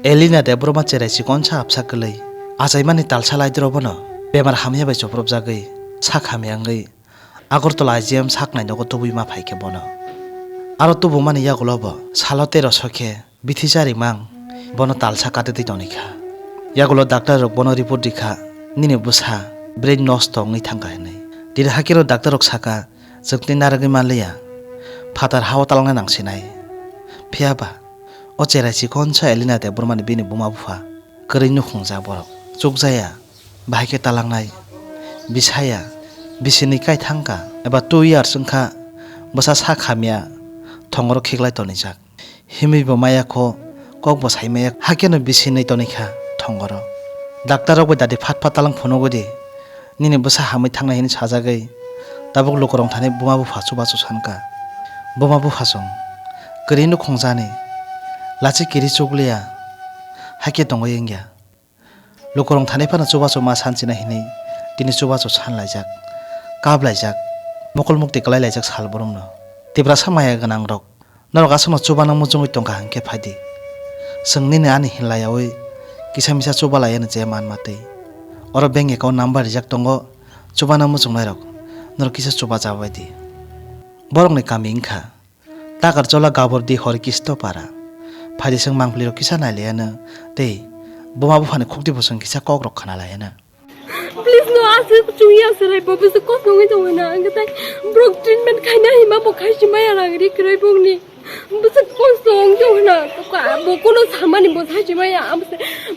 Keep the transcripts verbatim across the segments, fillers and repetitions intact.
Elina Debbarma cherai chikonsa absa kwlwi achaimani talsa laidrobono bemar hamya bai chopropjagwi sak hamya wngwi Agartala I G M sak nai nogo tubui ma phaikhe bono. Aro tubumani yagulo bo salo tero sokhe bithi charimang bono talsa katitwi tonikha. Yagulo doctor rok bono report rikha, nini bwsa brain nosto wngwi thangkha hinwi. Tini hakhe no doctor rok saka, chwngtwi narwgwi manliya, phatar hao talangna nangsinai. Phiyaba o cherai chikonsa Elina Debbarmani bini buma bupha kwrwi nukhungjak borok. Chukjaya, bahai khe talangnai. Bisaya, bisinwi kai thangkha eba two years wngkha bwsa sak hamya thongoro khiklai tonijak. Himwi bo maya kho, kok bo sai maya, hakhe no bisinwi tonikha thongoro. Doctor rok bai dadi phat phat talang phunugwi di. Nini bwsa hamwi thangnai hwnwi sajagwi tabuk lukurok thani buma bupha chubachu sankha. Buma buphasong kwrwi nukhungjani, lachi kiri chukliya, hakhe tongwi wngya. Lukurok thani phano chubachu ma sanchina hwnwi tini chubachu sanlaijak, kaplaijak, mokol mukti kwlailaijak sal borokno. Tiprasa maya gwnangrok, norok aswkno chubana muchungwi tongkha hwnkhe phaidi. Chwng nini ani hinlayaui kisa misa chuba laiyano je manma twi. Oro bank account number rijak tongo, chubana muchungnairok norok kisa chuba chabaidi. Borokni kami wngkha Takarchola Gabordi Horikisto Para. Phaidi chwng mangpilirok kisa nailaiano tei buma buphani khukti bosong kisa kokrok khna laiano. Please no, aswk chwngya swrai bo bwswk kosno wngwi tongwi na, ang tai borok treatment khaina hima bo khaisi maya rang ri kwrwi bongni. Bwswk kosto wngwi tongwi na, bo kono samani bo saisi maya,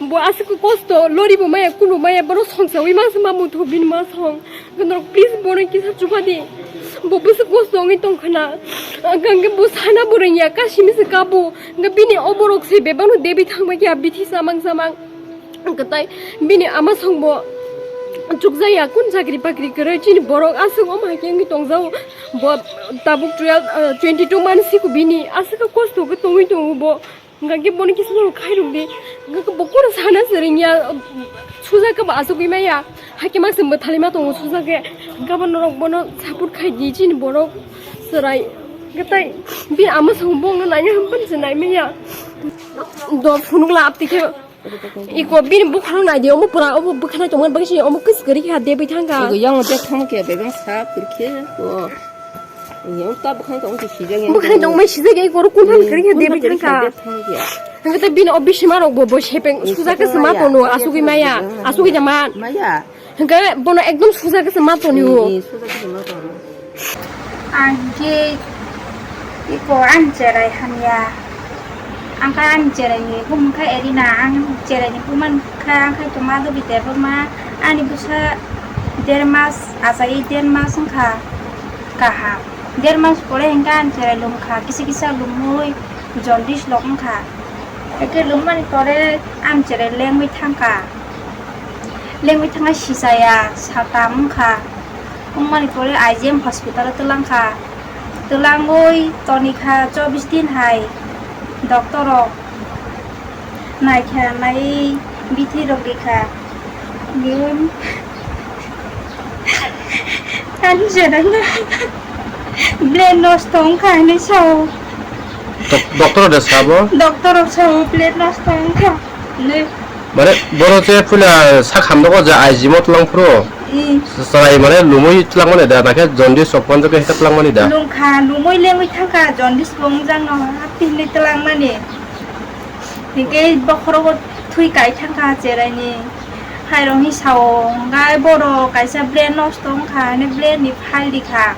bo aswk kosto lori bo maya, kunu maya, bono songsa wi mangsa ma muthu bini ma song. Norok please bono kisa chuba di. Bo bwswk kosto wngwi tongkha na. Ang khe bo sana bo rwngya, kasimi se kabo. Ang bini oborok se bebakno debi thangbai khe bithi samang samang. Kwtai bini ama songbo chukjaya, kun chakri bakri kwrwi chini borok aswk omo hai khe wngwi tongjao. Bo tabuk twelve, ah, twenty two months siko bini aswk kosto khe tongwi tongo bo. Hwnkhe bono kisa no khairok di. Hwnkhe bo kunu sana se ringya, suja khe bo achugwi maya. Hakhe makse mwthali ma tongo suja khe. Hwnkhe bo norok bono support khai di chini borok chwrai. Kwtai bini ama songbo wngna naiya hwnphano se naimaya. Do phunukla apti khe. Iko bini bwkhano naidi, omo pura, obo bwkhano tongmani bagwi se omo kwchwrwi kha debwi thangkha. Ego yang de thang khe bebang sa phirkhe ko. Yang ta bwkhano tong khe sijak yang. Bwkhano tongmani sijak yang, iko ro kun thang kwrwi kha debwi thangkha. Hwnkhe ta bini o bisima rok bo, bo sepeng suja khe sema tono, asugwi maya, asugwi da man. Maya. Hwnkhe bono ekdom suja khe sema tonio. Suja khe sema tono. Ang khe iko ani cherai hamya. Ang khe ani cherai ni bumung khe Erina, ang cherai ni bumang khe ang khe tongma Dobi Debbarma. Ani bwsa der mas achai, der mas wngkha kaham. Der mas pore hwnkhe ani cherai lumkha, kisa kisa lumui jaundice lok wngkha. Hwnkhe lummani pore ani cherai lengwi thangkha. Lengwi thangkha sisaya, satam wngkha. Wngmani pore I G M hospital o twlangkha. Twlangwi tonikha chobbish din hai doctor rok naikha, naiwi bithi rok rikha. Ani jora no brain nosto wngkha hinwi sao. Dok-, doctor de sabo? Doctor rok sao brain nosto wngkha hinwi. Mane boro je puila sak hamjago je I G M o twlang phuru. I. Chwrai mane lumui twlang mani da, nakhe jaundice rok manjak khe twlang mani da. Lungkha, lumui lengwi thangkha, jaundice bo wngjakno hapti hinwi twlang mani. Hinkhe bokhorogo thwi kai thangkha cheraini. Hairok ni sao, hwnkhe borok kaisa brain nosto wngkha, hwnwi brain ni file rikha.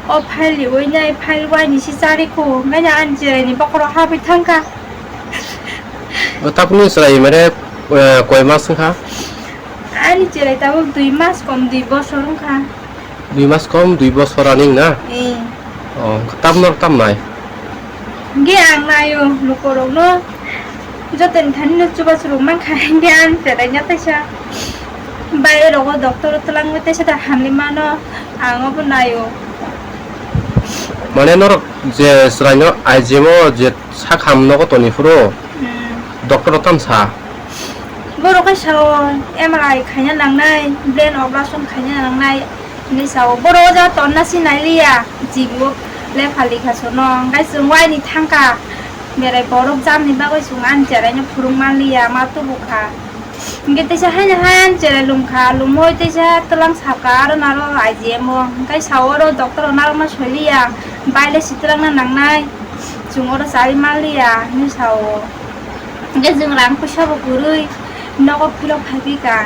O file riwi nai, file waini se charikhu, hwnkhe ani cheraini bokhorok habwi thangkha. O tabukni chwrai mane, eh, koi mas wngkha? Ani cherai tabuk dui mas kom dui bosor wngkha. Dui mas kom dui bosor running na? Eh. Oh, tam nor tam nai? Ge ang nayo lukorokno jotoni thani no chubachu rok mankha, ge ang cherai nya taisa. Bai rogo doctor twlangwi taisa da hamli mano, ang obo nayo. Mane norok je chwraino I G M o je sak ham nogo toni phuru, hmm, doctor rok tam sa? Borok khe sao M R I khaina nangnai, brain operation khaina nangnai hinwi sao. Borok o jaga tonna sinai liya, jibo lepha likha sono. Hwnkhe chwng waini thangkha, Berai borok jamni bagwi chwng ani cheraino phurung manliya, ma tubu kha. Hwnkhe teisa haino hai ani cherai lum kha, lumwi teisa twlang sap kha, aro naro I G M o. Hwnkhe sao oro doctor rok narwkna soiliya, baile si twlangna nangnai, chwng oro chaui manliya hinwi sao. Hwnkhe chwng rang puisa bo kwrwi nogo philok phaiphika.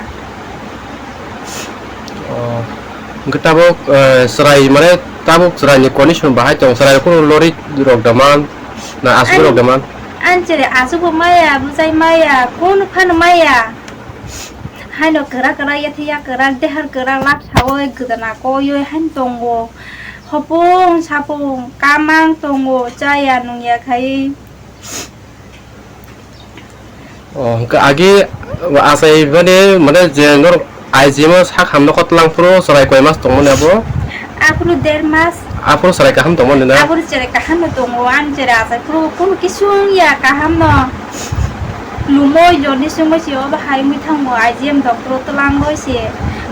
Oh. Hwnkhe tabuk, eh, chwrai mane tabuk chwraini condition bahai tong, chwrai kunu lori rok da man, na aswk rok da man? Ani cherai aswk bo maya, bwchai maya, kunu phano maya. Haino kwrak kwrak, yathai yak kwrak, dehar kwrak, lak saui, gwdana koioi haino tongo. Hopung sapung kamang tongo, chaya nungya khai. Oh, hwnkhe agi achai bani mane je norok I G M o sak hamno kotlang phuru chwrai koi mas tongmani abo? Aphuru der mas. Aphuru chwrai kaham tongmani na? Aphuru chwrai kaham no tongo, ani chwrai achai phuru kunu kisu wngya kaham no. Lumoi joni sungoi se obo hai wngwi thango, I G M doctor o twlangoi se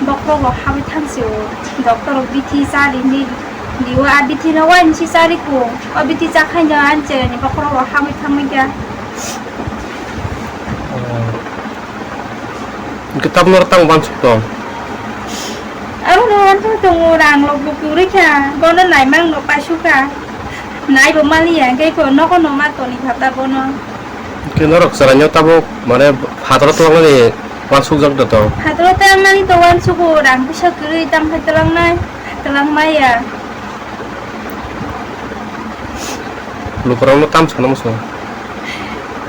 bokhorok rok habwi thang se o. Doctor rok bithi chari hinwi rio, a bithi no wainwi se chari kho. O bithi chakhaino ani chwraini bokhorok rok habwi thangwi kha. Hwnkhe tabuk norok tamo uansuk tong? Abono uansuk tongo, rang rok bo kwrwi kha, bono naimang no paisuk kha. Naibo maliya, hwnkhe eko nogo no ma toni kha ta bono. Hwnkhe norok chwraino tabuk mane phataro twlangnani uansukjak da tong? Phataro twlangnani to uansugo, rang puisa kwrwi tamo khe twlangnai, twlang maya. Lukurokno tamo sana muchung?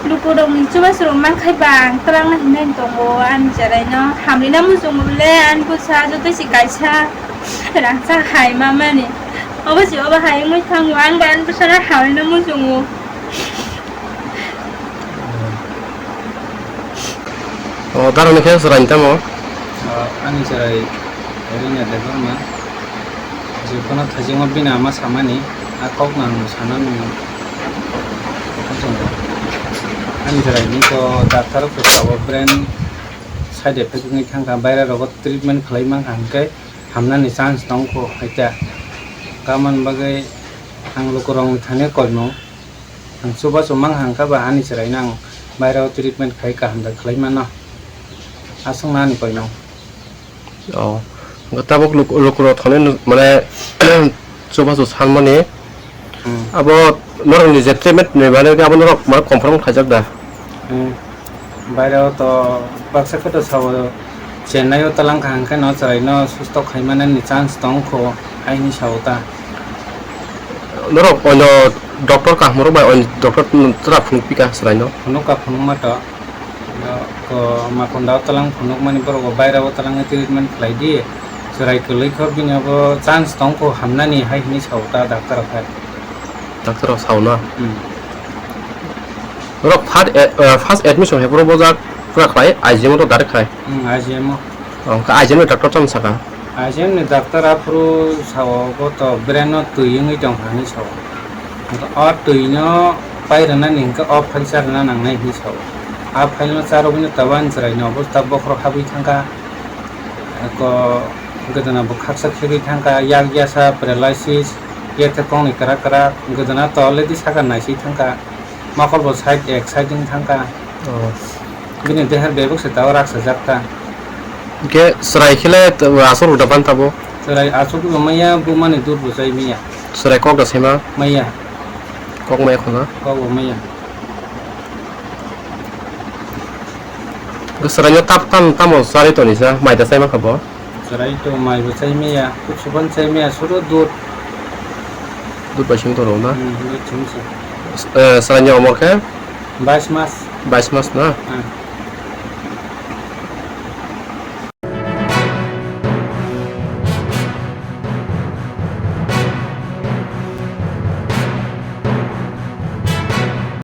Lukurokni chubachu rok mankhai bang twlangna hinwi tongo ani chwraino. Hamrina muchungo le ani bwsa joto se kaisa rangchak hai mamani. Obo se obo hai wngwi thango, ang bo ani bwsano hamrina muchungo. O daroni khe chwraini tamo? O, ani chwrai Rina Debbarma. Jephano thaijingma bini ama samani, a kokno ang sana nung. Ani chwraini to doctor rok to sabo brain side effect wngwi thangkha, baire rogo treatment khlai mankha, hwnkhe hamnani chance tongkho, haikhe. Tamoni bagwi ang lukurokni thani koimung. Ang chubachu mang hangkha ba ani chwraino ang baireo treatment khai kaham da khlai mano. Aswk nani koino. O, hwnkhe tabuk luk-, lukurok thani nuk-, mane chubachu sanmani. Hmm. Abo norokni je treatment ni mane abo norok mane confirm khaijak da? Hmm. Baireo to baksa khe to sao Chennai o twlang kha hwnkhe no chwraino susto khai manani chance tong kho, haini sao ta. Norok oino doctor kaham rok bai oino doctor chwra phunuk pika chwraino? Phunuk ka phunuk ma to. Ko Makunda o twlang phunuk mani borok bo baira o twlang treatment khlai di. Chwrai kwlwi kho bini abo chance tong kho hamnani hai hini sao ta doctor rok hai. Doctor rok sao na? Hmm. Norok first, eh, eh, first admission hai phuru bojak pura khlai, I G M o to direct khai. Hmm, I G M o. Oh, hwnkhe I G M ni doctor tamo saka? I G M ni doctor aphuru sao bo to brain no twi wngwi tong kha hinwi sao. Hwnkhe o twi no pai rwna ni hwnkhe o file cha rwna nangnai hinwi sao. A file no cha rwbini tabuk ani chwrai ni obostha bokhorok habwi thangkha. Eko gwdana bo khaksa khegwi thangkha, yak yasa paralysis, yathe kongni kwrak kwrak, gwdana to already sakha naiswi thangkha. Mokol bo side ek side wng thangkha. Oh. Bini deher bebak se tao raksa jak ta. Hwnkhe chwrai khe le to aswk rwda ban tabo? Chwrai aswk bo maya, buma ni dud bo chai maya. Chwrai kok da saima? Maya. Kok maya khuna? Kok bo maya. Hwnkhe chwrai no tap tam tamo chari toni sa, mai da chai mankha bo? Chwrai to mai bo chai maya, kuchuban chai maya, suru dud. Dud bai sing toro na? Hmm, dud sing se. Eh, chwrai ni omor khe? Bais mas. Bais mas na? Hmm.